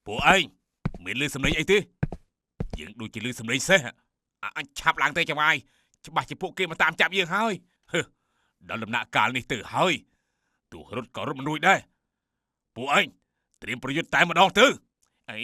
ពួកឯងមានលឺសំឡេងអីទេយើងដូចជាលឺសំឡេងសេះអាអញឆាប់ឡើងទៅចៅហ្វាយច្បាស់ជាពួកគេមកតាមចាប់យើងហើយហឺដល់ដំណាក់កាលនេះទៅហើយទោះរត់ក៏រត់មិនរួចដែរពួកឯងត្រៀមប្រយុទ្ធតែម្ដងទៅអី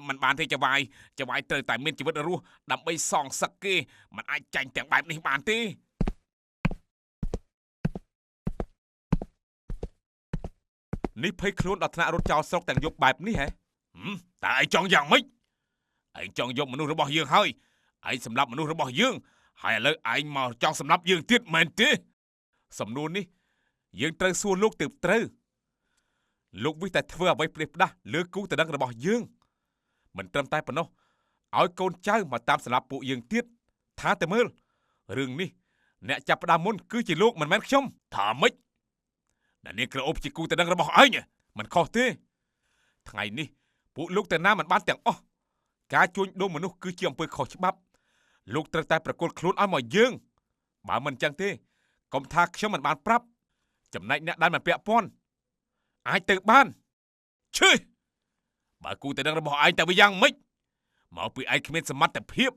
มันបានទេចៅហ្វាយចៅហ្វាយត្រូវតែមានជីវិតរស់ដើម្បីសងសឹកគេมันអាចចាញ់ទាំងបែបនេះបានទេ នេះភ័យខ្លួនដល់ថ្នាក់រត់ចោលស្រុកទាំងយប់បែបនេះហ៎ ហឹមតើឯងចង់យ៉ាងម៉េចឯងចង់យកមនុស្សរបស់យើងហើយឯងសម្លាប់មនុស្សរបស់យើងហើយឥឡូវឯងមកចង់សម្លាប់យើងទៀតមែនទេ សំណួរនេះយើងត្រូវសួរលោកទើបត្រូវលោកវិសតែធ្វើអ្វីផ្ដេសផ្ដាស់លើគូតដឹងរបស់យើងមិនត្រឹមតែប៉ុណ្ណោះឲ្យកូនចៅមកតាមសម្លាប់ពួកយើងទៀតថាតែមើលរឿងនេះអ្នកចាប់ផ្ដើមមុនគឺជាលោកមិនមែនខ្ញុំ ថាម៉េចអ្នកនាងក្រអូបជាគូតដឹងរបស់ឯងហ៎ មិនខុសទេថ្ងៃនេះពួកលោកទៅណាមិនបានទាំងអស់ការជួញដូរមនុស្សគឺជាអំពើខុសច្បាប់លោកត្រូវតែប្រគល់ខ្លួនឲ្យមកយើងបើមិនចឹងទេកុំថាខ្ញុំមិនបានប្រាប់ចំណែកអ្នកដែលមិនពាក់ព័ន្ធអាចទៅបាន ឈឺបើគូតដឹងរបស់ឯងតើវាយ៉ាងម៉េចមកពីឯងគ្មានសមត្ថភាព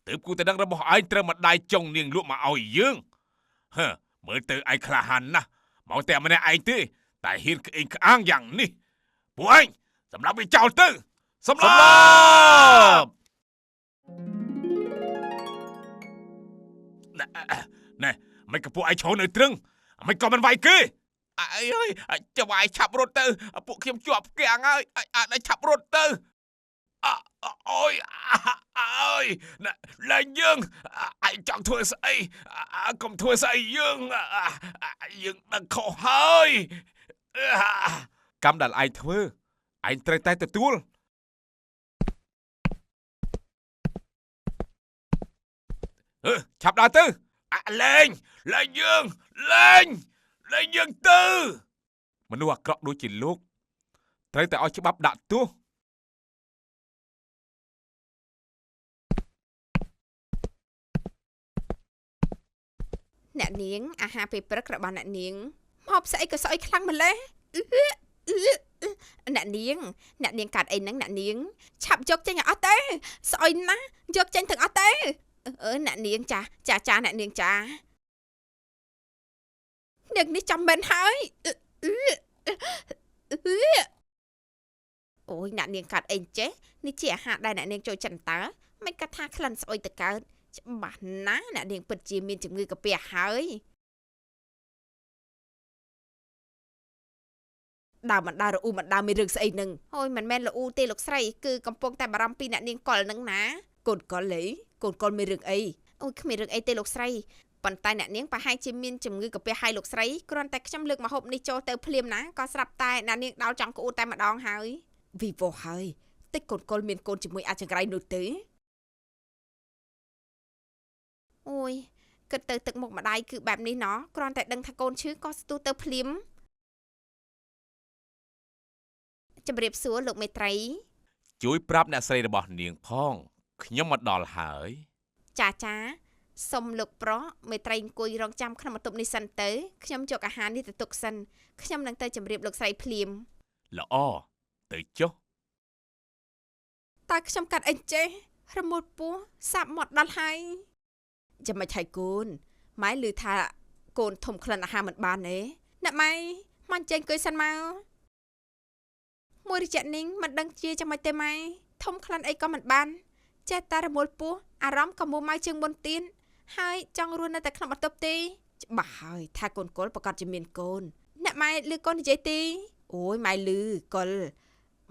ទើបគូតដឹងរបស់ឯងត្រូវមកដៃចុងនាងលក់មកឲ្យយើងហឺមើលទៅឯងក្លាហានណាស់មកតែម្នាក់ឯងទេតែហ៊ានក្អេងក្អាងយ៉ាងនេះពួកឯងសម្រាប់វាចោលទៅសម្លាប់ ណែណែមិនក៏ពួកឯងឈរនៅត្រឹងមិនក៏មិនវាយគេអើយអើយចៅវាយឆាប់រត់ទៅពួកខ្ញុំជាប់គាំងហើយអើឆាប់រត់ទៅអអូយអើយណែលែងយើងឯងចង់ធ្វើស្អីកុំធ្វើស្អីយើងយើងដឹងខុសហើយ កម្មដែលឯងធ្វើឯងត្រូវតែទទួល អឺ ឆាប់ដើរទៅ អាលែងលែងយើងលែងលែងយើងទៅ មនុស្សអាក្រក់ដូចជាលោកត្រូវតែឲ្យច្បាប់ដាក់ទោស អ្នកនាងអាហារពេលព្រឹករបស់អ្នកនាងមកស្អីក៏ស្អុយខ្លាំងម្ល៉េះអឺអឺអឺអ្នកនាងអ្នកនាងកាត់អីហ្នឹងអ្នកនាងឆាប់យកចេញឲ្យអស់ទៅស្អុយណាស់យកចេញទាំងអស់ទៅអឺអ្នកនាងចាចាចាអ្នកនាងចានាងនេះចាំមិនហើយអឺអឺអឺអូយអ្នកនាងកាត់អីចេះនេះជាអាហារដែលអ្នកនាងចូលចិត្តតើមិនកាត់ថាក្លិនស្អុយទៅកើតច្បាស់ណាស់អ្នកនាងពិតជាមានជំងឺកាពះហើយ ដើមមិនដើររអ៊ូមិនដើមមានរឿងស្អីនឹងអូយមិនមែនរអ៊ូទេលោកស្រីគឺកំពុងតែបារម្ភពីអ្នកនាងកុលនឹងណាកូនកុលអីកូនកុលមានរឿងអីអូយគ្មានរឿងអីទេលោកស្រីប៉ុន្តែអ្នកនាងប្រហែលជាមានជំងឺកាពះហើយលោកស្រីគ្រាន់តែខ្ញុំលើកម្ហូបនេះចូលទៅភ្លាមណាក៏ស្រាប់តែអ្នកនាងដោលចង់ក្អួតតែម្ដងហើយវីវហើយតិចកូនកុលមានកូនជាមួយអាចង្រៃនោះទេអូយគិតទៅទឹកមុខម្ដាយគឺបែបនេះណោះគ្រាន់តែដឹងថាកូនឈឺក៏ស្ទុះទៅភ្លាមជម្រាបសួរលោកមេត្រី ជួយប្រាប់អ្នកស្រីរបស់នាងផងខ្ញុំមកដល់ហើយ ចាចាសុំលោកប្រុសមេត្រីអង្គុយរងចាំក្នុងបន្ទប់នេះសិនទៅខ្ញុំយកអាហារនេះទៅទុកសិនខ្ញុំនឹងទៅជម្រាបលោកស្រីភ្លាម ល្អទៅចុះ តើខ្ញុំកាត់អីចេះរមួលពោះសាបមាត់ដល់ហើយចាំមិនហើយកូនម៉ែឮថាកូនធំក្លិនអាហារមិនបានទេអ្នកម៉ែមកចេញអង្គុយសិនមកមួយរយៈនេះមិនដឹងជាចាំមិនទេម៉ែធំក្លិនអីក៏មិនបានចេះតែរមួលពោះអារម្មណ៍ក៏មួម៉ៅជាងមុនទៀតហើយចង់រស់នៅតែក្នុងបន្ទប់ទេច្បាស់ហើយថាកូនកុលប្រកាសជាមានកូនអ្នកម៉ែឮកូននិយាយទេអូយម៉ែឮកុល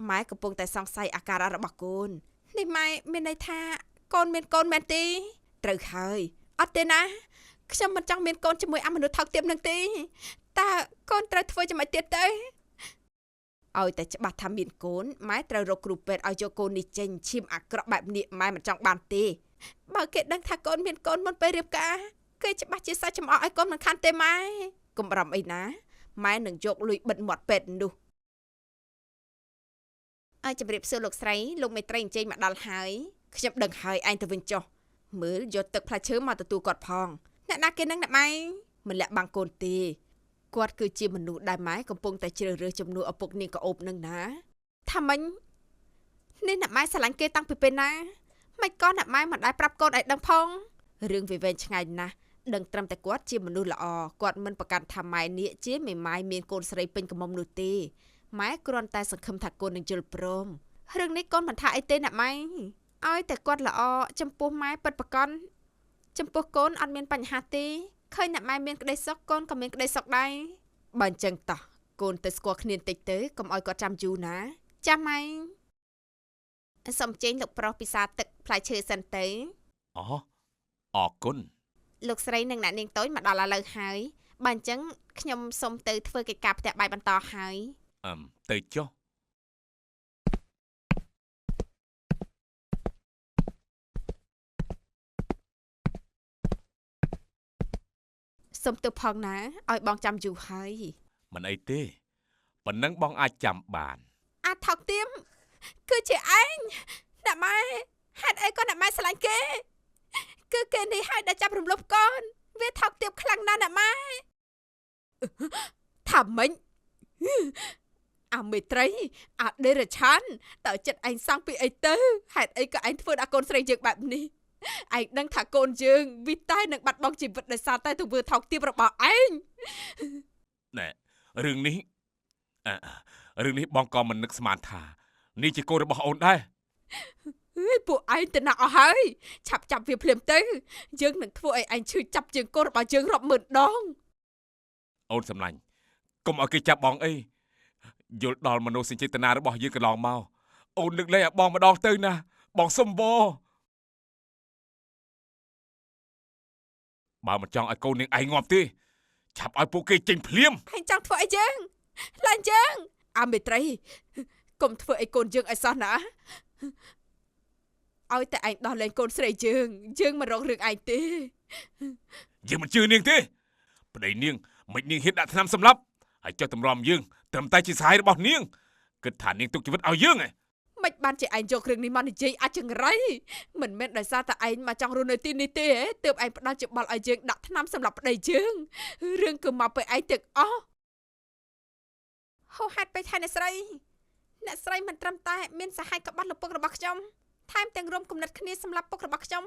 ម៉ែកំពុងតែសង្ស័យអាការៈរបស់កូននេះម៉ែមានន័យថាកូនមានកូនមែនទេត្រូវហើយអត់ទេណាខ្ញុំមិនចង់មានកូនជាមួយអមនុស្សថោកទាបនឹងទេតើកូនត្រូវធ្វើយ៉ាងម៉េចទៀតទៅឲ្យតែច្បាស់ថាមានកូនម៉ែត្រូវរកគ្រូពេទ្យឲ្យយកកូននេះចេញឈាមអាក្រក់បែបនេះម៉ែមិនចង់បានទេបើគេដឹងថាកូនមានកូនមុនពេលរៀបការគេច្បាស់ជាសាច់ចំអកឲ្យកូនមិនខានទេម៉ែកុំបារម្ភអីណាម៉ែនឹងយកលុយបិទមាត់ពេទ្យនោះឲ្យជម្រាបសួរលោកស្រីលោកមេត្រីអញ្ជើញមកដល់ហើយខ្ញុំដឹងហើយឯងទៅវិញចុះមើលយកទឹកផ្លែឈើមកទទួលគាត់ផងអ្នកណាគេនឹងអ្នកម៉ែមិនលាក់បាំងកូនទេគាត់គឺជាមនុស្សដែលម៉ែកំពុងតែជ្រើសរើសជំនួសឪពុកនាងក្អូបនឹងណាថាមិញ នេះអ្នកម៉ែស្រឡាញ់គេតាំងពីពេលណាមិនក៏អ្នកម៉ែមិនដែលប្រាប់កូនឲ្យដឹងផងរឿងវាវែងឆ្ងាយណាស់ដឹងត្រឹមតែគាត់ជាមនុស្សល្អគាត់មិនប្រកាន់ថាម៉ែនេះជាមេម៉ាយមានកូនស្រីពេញកំមុំនោះទេម៉ែគ្រាន់តែសង្ឃឹមថាកូននឹងយល់ព្រមរឿងនេះកូនមិនថាអីទេអ្នកម៉ែឲ្យតែគាត់ល្អចំពោះម៉ែពិតប្រាកដចំពោះកូនអត់មានបញ្ហាទេឃើញអ្នកម៉ែមានក្តីសុខកូនក៏មានក្តីសុខដែរបើអញ្ចឹងតោះកូនទៅស្គាល់គ្នាបន្តិចទៅកុំឲ្យគាត់ចាំយូរណាចាំម៉ែសូមចេញលោកប្រុសពិសាទឹកផ្លែឈើសិនទៅអូអរគុណលោកស្រីនិងអ្នកនាងតូចមកដល់ឥឡូវហើយបើអញ្ចឹងខ្ញុំសូមទៅធ្វើកិច្ចការផ្ទះបាយបន្តហើយទៅចុះសូមទោសផងណាឲ្យបងចាំយូរហើយមិនអីទេប៉ុណ្ណឹងបងអាចចាំបានអាថោកទៀមគឺជាឯងអ្នកម៉ែហេតុអីក៏អ្នកម៉ែស្រឡាញ់គេគឺគេនេះហើយដែលចាប់រំលោភកូនវាថោកទាបខ្លាំងណាស់អ្នកម៉ែថាម៉េចអាមេត្រីអាដេរឆានតើចិត្តឯងសង់ពីអីទៅហេតុអីក៏ឯងធ្វើដល់កូនស្រីយើងបែបនេះឯងដឹងថាកូនយើងវិតែនឹងបាត់បង់ជីវិតដោយសារតែទង្វើថោកទាបរបស់ឯងណែរឿងនេះរឿងនេះបងក៏មិននឹកស្មានថានេះជាកូនរបស់អូនដែរពួកឯងទៅណាអស់ហើយឆាប់ចាប់វាភ្លាមទៅយើងនឹងធ្វើឲ្យឯងឈឺចាប់ជាងកូនរបស់យើងរាប់ម៉ឺនដងអូនសម្លាញ់កុំឲ្យគេចាប់បងអីយល់ដល់មនោសញ្ចេតនារបស់យើងកន្លងមកអូនលើកលែងឲ្យបងម្ដងទៅណាបងសុំវបើមិនចង់ឲ្យកូននាងឯងងាប់ទេឆាប់ឲ្យពួកគេចេញភ្លាមឯងចង់ធ្វើអីយើងឡើងយើងអាមេត្រីកុំធ្វើឲ្យកូនយើងឲ្យសោះណាឲ្យតែឯងដោះលែងកូនស្រីយើងយើងមិនរករឿងឯងទេយើងមិនជឿនាងទេប្តីនាងមិននាងហ៊ានដាក់ថ្នាំសម្លាប់ហើយចុះតម្រាំយើងត្រឹមតែជាសហាយរបស់នាងគិតថានាងទុកជីវិតឲ្យយើងហ៎មិនបានជាឯងយករឿងនេះមកនិយាយអាចចង្រៃមិនមែនដោយសារតែឯងមកចង់រស់នៅទីនេះទេទើបឯងផ្ដល់យោបល់ឲ្យយើងដាក់ថ្នាំសម្រាប់ប្តីយើងរឿងគឺមកពីឯងទាំងអស់ហូហេតុពេកហើយអ្នកស្រីអ្នកស្រីមិនត្រឹមតែមានសហាយក្បត់លពុករបស់ខ្ញុំថែមទាំងរួមគំនិតគ្នាសម្រាប់ពុករបស់ខ្ញុំ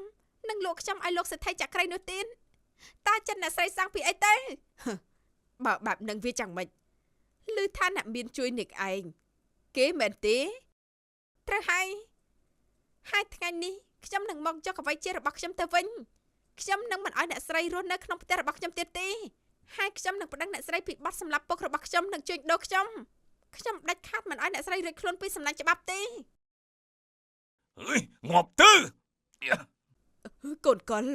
និងលក់ខ្ញុំឲ្យលោកសេដ្ឋីចក្រីនោះទៀតតើចិត្តអ្នកស្រីសាំងពីអីទៅបើបែបនឹងវាchẳngម៉េចឮថាអ្នកមានជួយនាងឯងគេមែនទេត្រូវហើយហើយថ្ងៃនេះខ្ញុំនឹងមកយកអ្វីជារបស់ខ្ញុំទៅវិញខ្ញុំនឹងមិនឲ្យអ្នកស្រីរស់នៅក្នុងផ្ទះរបស់ខ្ញុំទៀតទេហើយខ្ញុំនឹងប្តឹងអ្នកស្រីពីបទសម្លាប់ពុករបស់ខ្ញុំនិងជួញដូរខ្ញុំខ្ញុំដាច់ខាតមិនឲ្យអ្នកស្រីរួចខ្លួនពីសំណាញ់ច្បាប់ទេអើយងាប់ទៅកូនកុល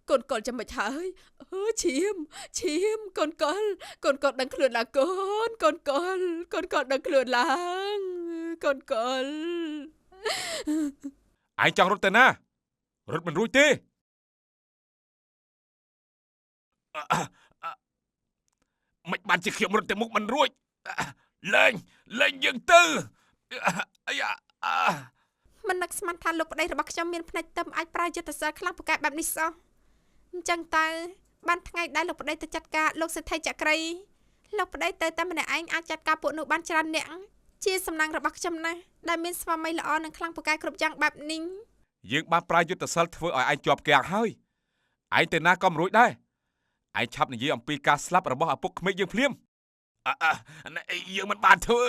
កូនកុលចាំមិនហើយអើឈាមឈាមកូនកុលកូនកុលដឹងខ្លួនឡើងកូនកូនកុលកូនកុលដឹងខ្លួនឡើងកូនកុលឯងចង់រត់ទៅណារត់មិនរួចទេមិនបានជាខ្ញុំរត់ទៅមុខមិនរួចលែងលែងយើងទៅអាយ៉ាមិននឹកស្មានថាលោកប្តីរបស់ខ្ញុំមានផ្នែកទឹមអាចប្រើយុទ្ធសាស្ត្រខ្លាំងពូកែបែបនេះសោះអញ្ចឹងតើបានថ្ងៃដែលលោកប្តីទៅចាត់ការលោកសេដ្ឋីចក្រីលោកប្តីទៅតែម្នាក់ឯងអាចចាត់ការពួកនោះបានច្រើនអ្នកជាសំណាងរបស់ខ្ញុំណាស់ដែលមានស្វាមីល្អនិងខ្លាំងពូកែគ្រប់យ៉ាងបែបនេះយើងបានប្រើយុទ្ធសាស្ត្រធ្វើឲ្យឯងជាប់គាំងហើយឯងទៅណាក៏មិនរួចដែរឯងឆាប់និយាយអំពីការស្លាប់របស់ឪពុកក្មេកយើងភ្លាមយើងមិនបានធ្វើ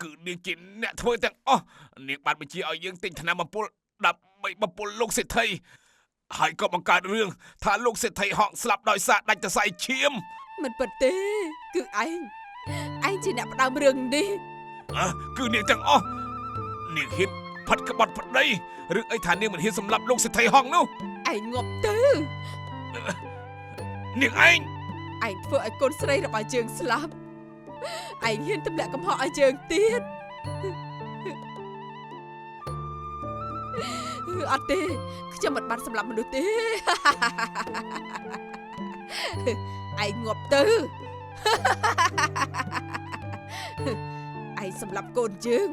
គឺនាងជាអ្នកធ្វើទាំងអស់នាងបានបញ្ជាឲ្យយើងទិញថ្នាំបំពុលដើម្បីបំពុលលោកសេដ្ឋីហើយក៏បង្កើតរឿងថាលោកសេដ្ឋីហក់ស្លាប់ដោយសារដាច់សរសៃឈាមមិនពិតទេគឺឯងឯងជាអ្នកផ្ដើមរឿងនេះគឺនាងទាំងអស់នាងហ៊ានផិតក្បត់ប្តីរឿងអីថានាងមិនហ៊ានសម្លាប់លោកសេដ្ឋីហងនោះឯងងាប់ទៅនាងឯងឯងធ្វើឲ្យកូនស្រីរបស់យើងស្លាប់ឯងហ៊ានទម្លាក់កំហុសឲ្យយើងទៀតអត់ទេខ្ញុំមិនបានសម្លាប់មនុស្សទេឯងងាប់ទៅឯងសម្លាប់កូនយើង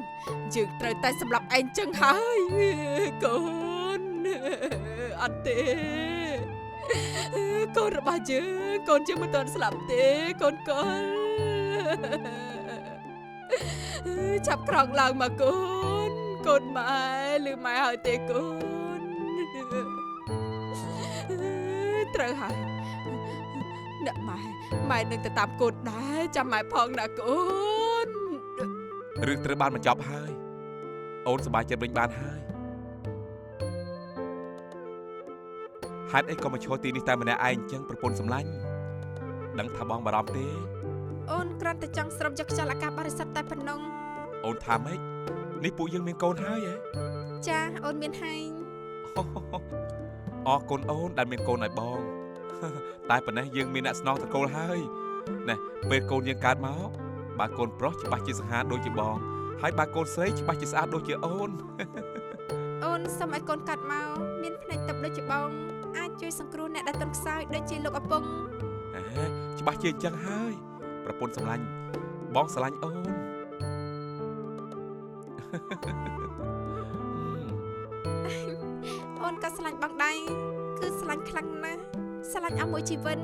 យើងត្រូវតែសម្លាប់ឯងចឹងហើយកូនអត់ទេកូនរបស់យើងកូនយើងមិនទាន់ស្លាប់ទេកូនកុល ចាប់ក្រោកឡើងមកកូន កូនម៉ែឮម៉ែហើយទេកូនត្រូវហើយអ្នកម៉ែម៉ែនឹងទៅតាមកូនដែរចាំម៉ែផងណាកូន រឿងត្រូវបានបញ្ចប់ហើយអូនសប្បាយចិត្តវិញបានហើយហេតុអីក៏មកឈរទីនេះតែម្នាក់ឯងអញ្ចឹងប្រពន្ធសម្លាញ់ដឹងថាបងបារម្ភទេ អូនគ្រាន់តែចង់ស្រូបយកខ្យល់អាកាសបរិសុទ្ធតែប៉ុណ្ណឹង អូនថាម៉េចនេះពួកយើងមានកូនហើយហ៎ ចាអូនមានហើយ អរគុណអូនដែលមានកូនឲ្យបង តែប៉ុណ្ណេះយើងមានអ្នកស្នងត្រកូលហើយណែពេលកូនយើងកើតមកបើកូនប្រុសច្បាស់ជាសង្ហាដូចជាបងហើយបើកូនស្រីច្បាស់ជាស្អាតដូចជាអូន អូនសូមឲ្យកូនកាត់មកមានភ្នែកទឹកដូចជាបងអាចជួយសង្គ្រោះអ្នកដែលទន់ខ្សោយដូចជាលោកឪពុក អេច្បាស់ជាអញ្ចឹងហើយប្រពន្ធសម្លាញ់បងស្រឡាញ់អូន អូនក៏ស្រឡាញ់បងដែរគឺស្រឡាញ់ខ្លាំងណាស់ស្រឡាញ់អស់មួយជីវិត